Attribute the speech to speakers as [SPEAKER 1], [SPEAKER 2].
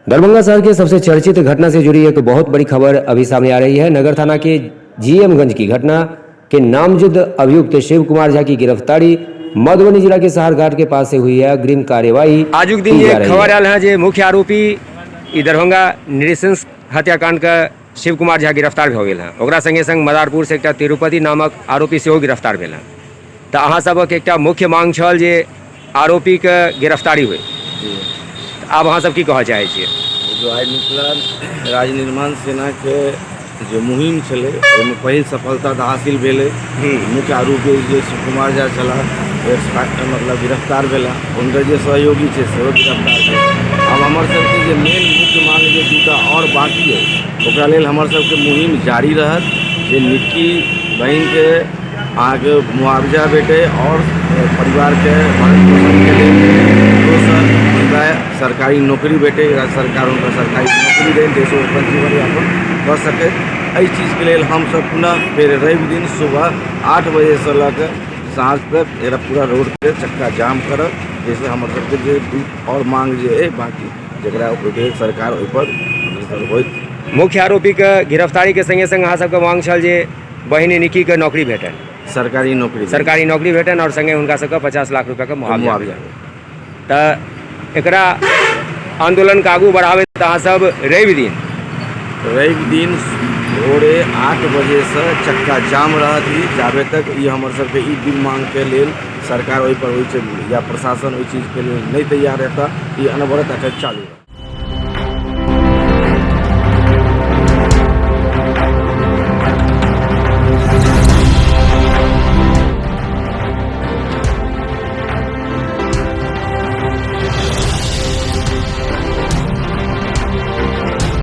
[SPEAKER 1] दरभंगा शहर के सबसे चर्चित घटना से जुड़ी एक बहुत बड़ी खबर अभी सामने आ रही है। नगर थाना के जीएमगंज की घटना के नामजद अभियुक्त शिव कुमार झा की गिरफ्तारी मधुबनी जिला के साहरघाट के पास से हुई है। अग्रिम कार्यवाही आजुक दिन
[SPEAKER 2] की
[SPEAKER 1] जे
[SPEAKER 2] जा रही
[SPEAKER 1] खबर
[SPEAKER 2] है।
[SPEAKER 1] आयल है जे मुख्य आरोपी ई दरभंगा नृशंस हत्याकांड के शिव कुमार झा गिरफ्तार भऽ गेल हँ। ओकरा संगे संग मदारपुर से एकटा तिरुपति नामक आरोपी सेहो गिरफ्तार भेल हँ। तऽ अहाँ सबक एकटा मुख्य मांग छल जे आरोपीके गिरफ्तारी होइ, तऽ आब अहाँ सब की कहऽ चाहै छियै?
[SPEAKER 3] जो आइ मिथिला राज्य निर्माण सेनाके जे मुहिम छलै, ओहिमे पहिल सफलता तऽ हासिल भेलै। मुख्य आरोपी जे शिव कुमार झा छलाह, मतलब गिरफ्तार भेला। हुनकर जे सहयोगी छै, सेहो गिरफ्तार भेल। आब हमर सबके जे मेन मुख्य मांग जे दूटा आओर बाँकी अछि, ओकरा लेल हमर सबके मुहिम जारी रहत, जे निक्की बहिनके अहाँके मुआवजा भेटै आओर परिवारके भरण पोषणके लेल दोसर हुनका सरकारी नौकरी भेटै, राज्य सरकार हुनका सरकारी नौकरी दै, जाहिसँ ओ अपन जीवन यापन कऽ सकथि। एहि चीजके लेल हमसभ पुनः फेर रवि दिन सुबह 8 बजेसँ लऽ कऽ साँझ तक एकरा पूरा रोडके चक्का जाम करब, जाहिसँ हमर सबके जे दू आओर मांग जे अइ बाँकी, जकरा ओहिके लेल सरकार ओहिपर अग्रसर होइत।
[SPEAKER 1] मुख्य आरोपीके गिरफ्तारीके संगे संग अहाँ सबके मांग छल जे बहिन निक्कीके नौकरी भेटनि।
[SPEAKER 3] सरकारी नौकरी।
[SPEAKER 1] सरकारी नौकरी भेटनि आओर संगे हुनका सबके 50 लाख रुपयाके मुआवजा।
[SPEAKER 3] मुआवजा।
[SPEAKER 1] तऽ एकरा आन्दोलनके आगू बढ़ाबैत अहाँ सब रवि दिन
[SPEAKER 3] रवि दिन भोरे 8 बजेसँ चक्का जाम रहत ई, जाबे तक ई हमर सबके ई दू मांगके लेल सरकार ओहिपर होइ छै या प्रशासन ओहि चीजके लेल नहि तैयार हेता, ई अनवरत अखन चालू रहत।